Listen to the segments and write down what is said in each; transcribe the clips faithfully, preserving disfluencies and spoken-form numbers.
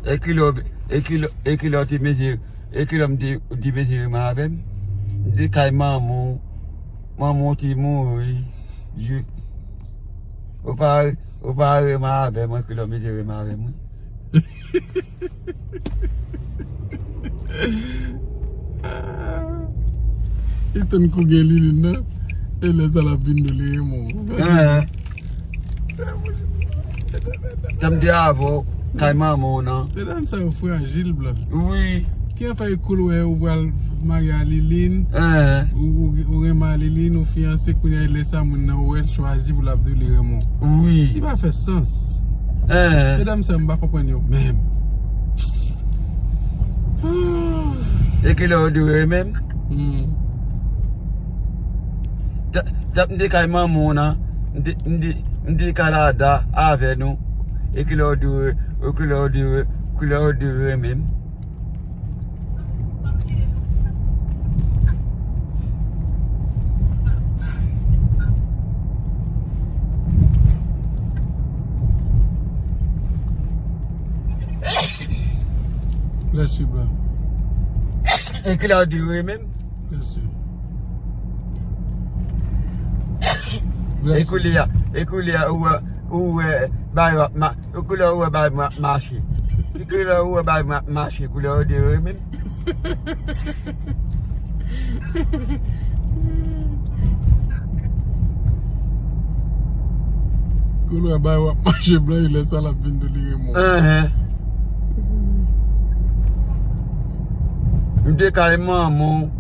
E kilè, e kilè, e kilè w te mezire, e kilè m te, te mezire renmen avè m? M te kay manman w, manman w te mouri. Jou, ou pa, ou pa renmen avè m, e kilè w mezire renmen avè m, wi. Li tann kou gen Liline nan. E lè sa l ap vin do li renmen w. Hein. Tanm de avè w, kay manman w nan. Medam sa yo frajil, blan. Wi. Ki afè e kou l wè ou pral marye a Liline? Hein. Ou, ou, ou renmen a Liline, ou fiyanse, kounye a lè sa moun nan ou wè l chwazi pou l ap di w li renmen w. Wi. Li pa fè sans. Hein. Medam sa yo, m pa konprann yo menm. E kilè w di renmen m? Hmm. Ta, ta, m te kay manman w nan, m te, m te, m te Kanada avè nou. E kilè w di re-, e kilè w di re-, kilè w di renmen m? Bless you, bro. E kilè w di renmen m? Bless you. E koulye a, e koulye a, ou wè, ou wè, bay w ap ma-, e koulye a, ou wè, bay m ap mache. E koulye a, ou wè, bay m ap mache, koulye a, ou di renmen m. Koulye a bay w ap mache blan, e lè sa l ap vin di li renmen w. Enhen. M te kay manman w,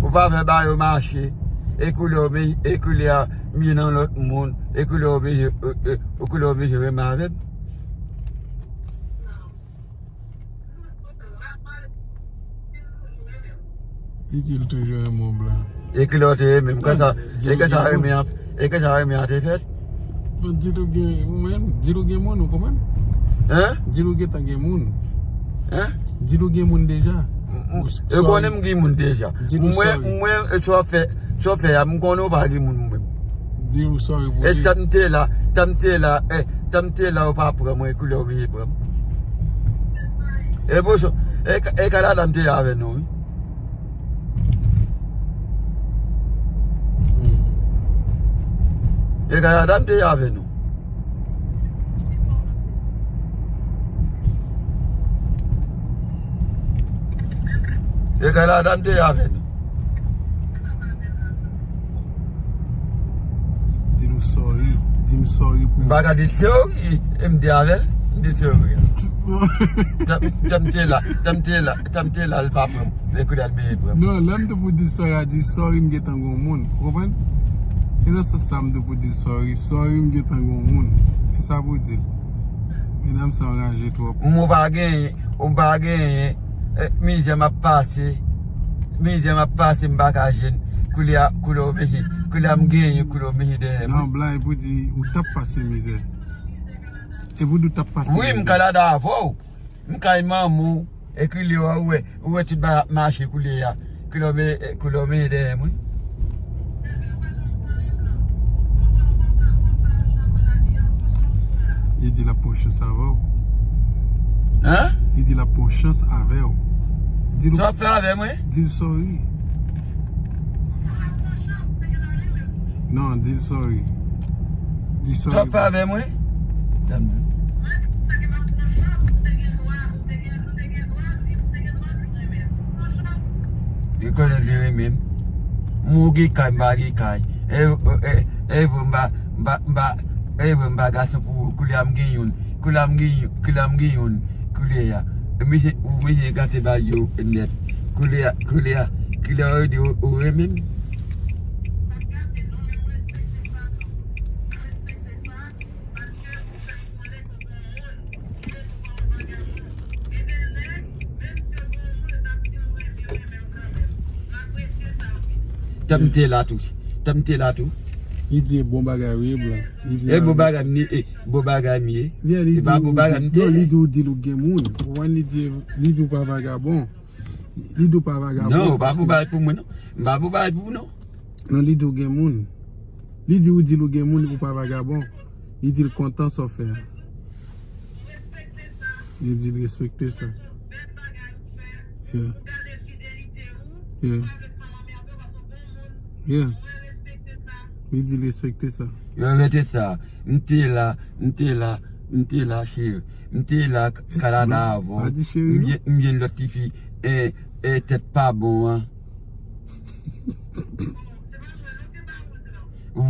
ou pa fè ba yo mache. E koulye a, e koulye a, m ye nan lòt moun. E koulye a, e, e, e koulye a, renmen avè m. Li di l toujou renmen w blan. E ki lè w te renmen m? Kè sa, e kè sa renmen an, e kè sa renmen an te fèt? Bon, di l ou gen, ou menm, di l ou gen moun, ou konprann? Hein? Di l ou gentan gen moun. Hein? Di l ou gen moun deja. M, m, yo konnen m gen moun deja. Mwen, mwen, e sa w fè, sa w fè a, m konnen w pa gen moun mwen. Di ou sorry pou li. E tan m te la, tan m te la, e, tan m te la, ou pa pran mwen, e koulye a w vini pran m. E bon, so, e, e Kanada m te avè nou, wi. Hmm. E Kanada m te avè nou. E Kanada m te avè nou. Di nou sorry. Di m sorry pou... M pa ka di l sorry. E m te avè l. M te sorry. Tan, tan m te la. Tan m te la. Tan m te la, l pa pran m. E kounye a l vini pran m. Non, lè m te pou di sorry a, di sorry m gentan gon moun. Ou konprann? E nan sans sa m te pou di sorry. Sorry m gentan gon moun. E sa pou di l. Medam sa anraje twòp. M pa genyen. Ou pa genyen, e, mizè m ap pase, mizè m ap pase, m pa ka jwenn. Koulye a, koulye a w oblije, koulye a m genyen, koulye a w oblije dèyè mwen. Non, blan, e pou di, ou t ap pase mizè. E pou di w t ap pase mizè. Wi, m Kanada avè w. M kay manman w, e koulye a, ou wè, ou wè tout bagay ap mache koulye a. Koulye a w me-, e, koulye a w mete dèyè mwen. Li di l ap pran chans avè w. Hein? Li di l ap pran chans avè w. Di l... Sa w ap fè avè mwen? Di l sorry. Non, di l sorry. Di sorry. Sa w ap fè avè mwen? Li konnen li renmen m. M gen kay, m pa gen kay. E, e, e, e, m pa, m pa, m pa, e, m pa gason pou ou. Koulye a m gen youn. Koulye a m gen youn. Koulye a m gen youn. Koulye a. Misye, ou, misye gate bagay yo nèt. Koulye a, koulye a. Koulye a, ou di ou, ou renmen m. Tan m te la tou. Tan m te la tou. Li di e bon bagay wi, blan. Li di e bon bagay m ye, e bon bagay m ye. E pa bon bagay m te ye. Non, li di ou di l ou gen moun. Ou konprann, li di, li di ou pa vagabon. Li di ou pa vagabon. Non, ou pa bon bagay pou mwen, non. M pa bon bagay pou ou, non. Non, li di ou gen moun. Li di ou di l ou gen moun, ou pa vagabon. Li di l kontan sa w fè a. Li di l respekte sa. Yeah. Yeah. Yeah. Li di l respekte sa. Yo rete sa. M te la, m te la, m te la, cheri. M te la Kanada avè w. M jwenn lòt tifi, e, e, tèt pa bon an.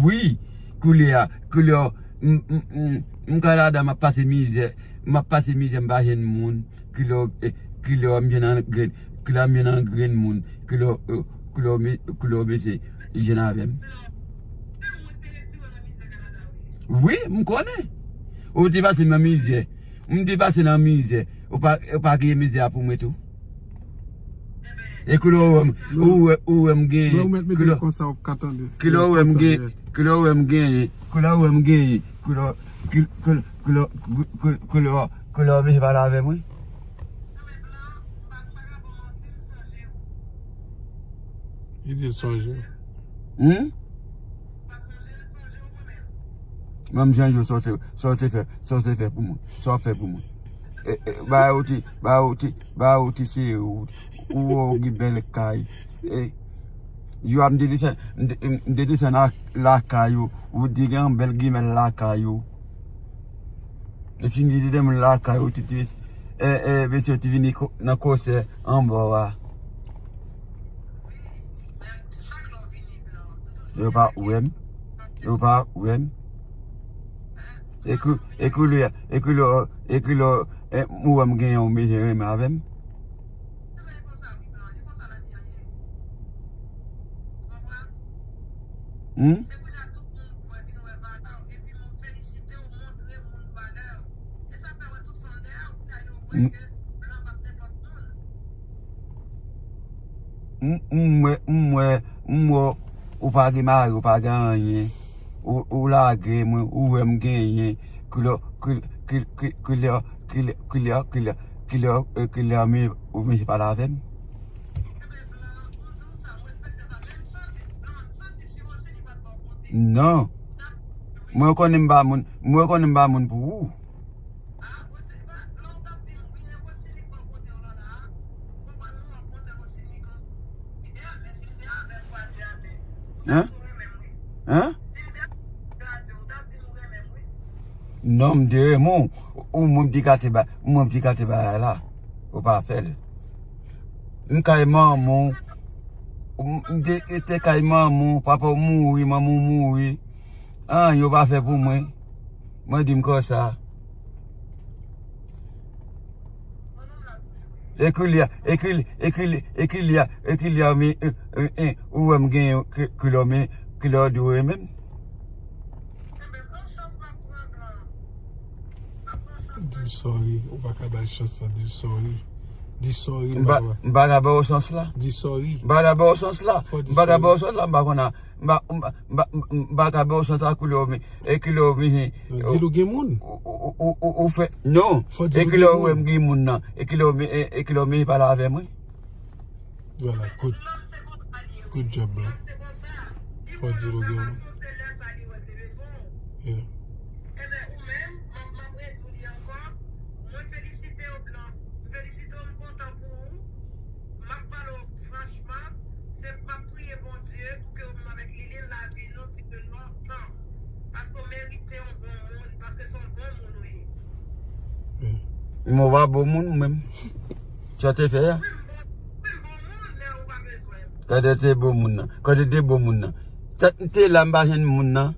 Wi, koulye a, koulye a, m, m, m, m Kanada, m ap pase mizè, m ap pase mizè, m pa jwenn moun, koulye a, e, koulye a, m jwenn an grenn, koulye a, m jwenn an grenn moun, koulye a, e, koulye a, me-, koulye a, mesye, jwenn avè m. Wi, m konnen. Ou te pase nan mizè. M te pase nan mizè. Ou pa, ou pa kriye mizè a pou mwen tou. E koulye a ou wè m, ou wè, ou wè m genyen. Koulye a, koulye a ou wè m genyen. Koulye a ou wè m genyen. Koulye a ou wè m genyen. Koulye a, koulye a, koulye a, koulye a, koulye a, koulye a, koulye a, mesye pale avè mwen. Li di l sonje. Hmm? Mwen, m chanje w, sa w te, sa w te fè, sa w te fè pou mwen, sa w fè pou mwen. E, e, ba yo ti, ba yo ti, ba yo ti se ou, ou, ou gen bèl kay. E, yo a m te desann, m te, m te desann la, lakay ou, ou te gen yon bèl gimèl lakay ou. E si m te desann lakay ou, ti, ti, e, e, mesye ti vini ko-, nan konsè anba w a. Yo pa wè m. Yo pa wè m. Ekri, ekri lè, ekri lè, ekri lè, e, ou wè m gen yon mesye renmen avè m. Hmm? M, m, m wè, m wè, m wè, ou pa gen mari, ou pa gen anyen. Ou, ou lage mwen, ou wè m genyen. Kilè, kilè, kilè, kilè, kilè, kilè, kilè, kilè, kilè, kilè, men, ou, men pale avè m. Non. Mwen konnen m pa moun, mwen konnen m pa moun pou ou. Hein? Hein? Non, m te renmen w. Ou mwen m te gate ba, mwen m te gate bagay la. Ou pa fè l. M kay manman w. M te, te kay manman w. Papa w mouri, manman w mouri. Anyen yo pa fè pou mwen. Mwen di m konsa. Ekri li a, ekri li, ekri li, ekri li a, ekri li a, men, e, e, e, ou wè m genyen, ke, ke lò, men, ke lò di w renmen m. Di l sorry, ou pa ka bay chans la, di l sorry. Di sorry, m pa ka ba-, m pa ka ba w chans la. Di sorry. M pa ka ba w chans la. M pa ka ba w chans la, m pa konn a, m pa, m pa, m pa, m pa ka ba w chans la, koulè w, men, e koulè w, men, non, di l ou gen moun. Ou, ou, ou, ou, ou fè, non. Fò di l ou gen moun. E koulè w wè m gen moun nan. E koulè w, men, e, e koulè w, men pale avè mwen. Voilà, good. Good job, bro. Fò di l ou gen moun. Yeah. Ebyen, ou menm, m ap, m ap redi w li ankò. Mwen felisite w, Blan. M felisite w, m kontan pou ou. M ap pale w franchman, se m ap priye Bondye pou ke ou menm avèk Liline lavi nou di ke lontan. Paske w merite yon bon moun, paske se yon bon moun ou ye. Mwen pa bon moun mwen menm. Sa te fè a? Wi, m bon, wi, m bon moun, men ou pa bezwen m. Kote te bon moun nan? Kote te bon moun nan? Tèt m te la, m pa jwenn moun nan.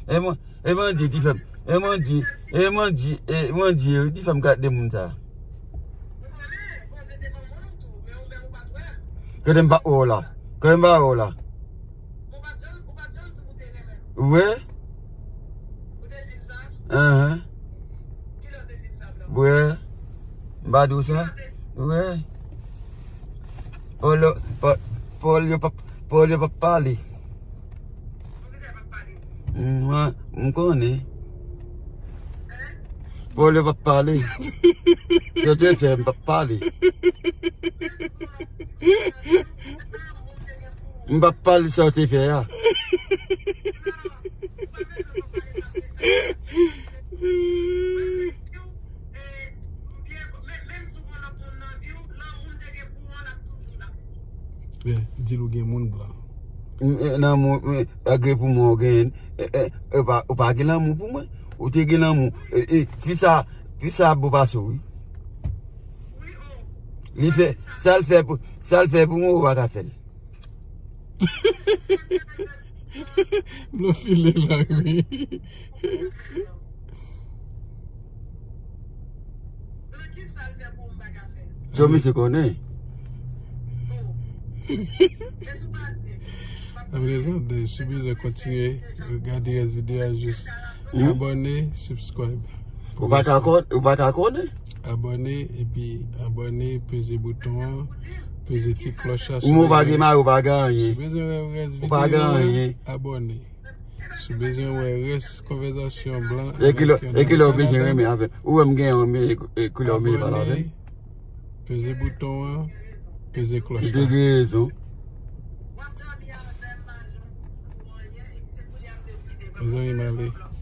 E mwen, e mwen di, ti fè m, e mwen di, e mwen di, e mwen di, ti fè m gade moun sa. Ou konnen, Bondye te ban moun tou, men ou menm ou pa t wè l. Kote m pa t wè w la? Kote m pa t wè w la? Ou pa t janm, ou pa t janm di w te renmen m. Wi. Ou te di m sa? Ahan. Kilè w te di m sa, Blan? Wi. M pa di w sa? Kilè w te Wi. Pawòl yo, pa-, pawòl yo p ap, pawòl yo p ap pale. Poukisa yo p ap pale? Mwen, m konnen. Hein? Pawòl yo p ap pale. Yo te fè m p ap pale. M p ap pale sa w te fè a. Mwen menm, mwen pa pale sa w te fè. Mwen menm, eh, m byen Di l ou gen moun blan. M, e, nan moun, m, malgre pou mwen ou genyen, e, e, e, pa, ou pa gen lanmou pou mwen. Ou te gen lanmou. E, e, fi sa, fi sa ap bon pase w, wi. Li fè, sa l fè pou, sa l fè pou mwen, ou pa ka fè l. Nou file lang, wi. So, misye konnen. Apresan, de, si w bezwen kontinye gade rès videyo a, jis abòne, subscribe. Ou pa ka kon-, ou pa ka konnen. Abòne, epi abòne, peze bouton an, peze ti klòch la. Ou pa gen mari, ou pa gen anyen. Si w bezwen wè rès videyo a, abòne. Si w bezwen wè rès konvèsasyon blan, e kilè, e kilè w bezwen renmen avè m? Ou wè m gen yon men, e kilè w bezwen pale avè m? Abòne, peze bouton an, peze klòch la. Ou te gen rezon. Mezanmi, m ale.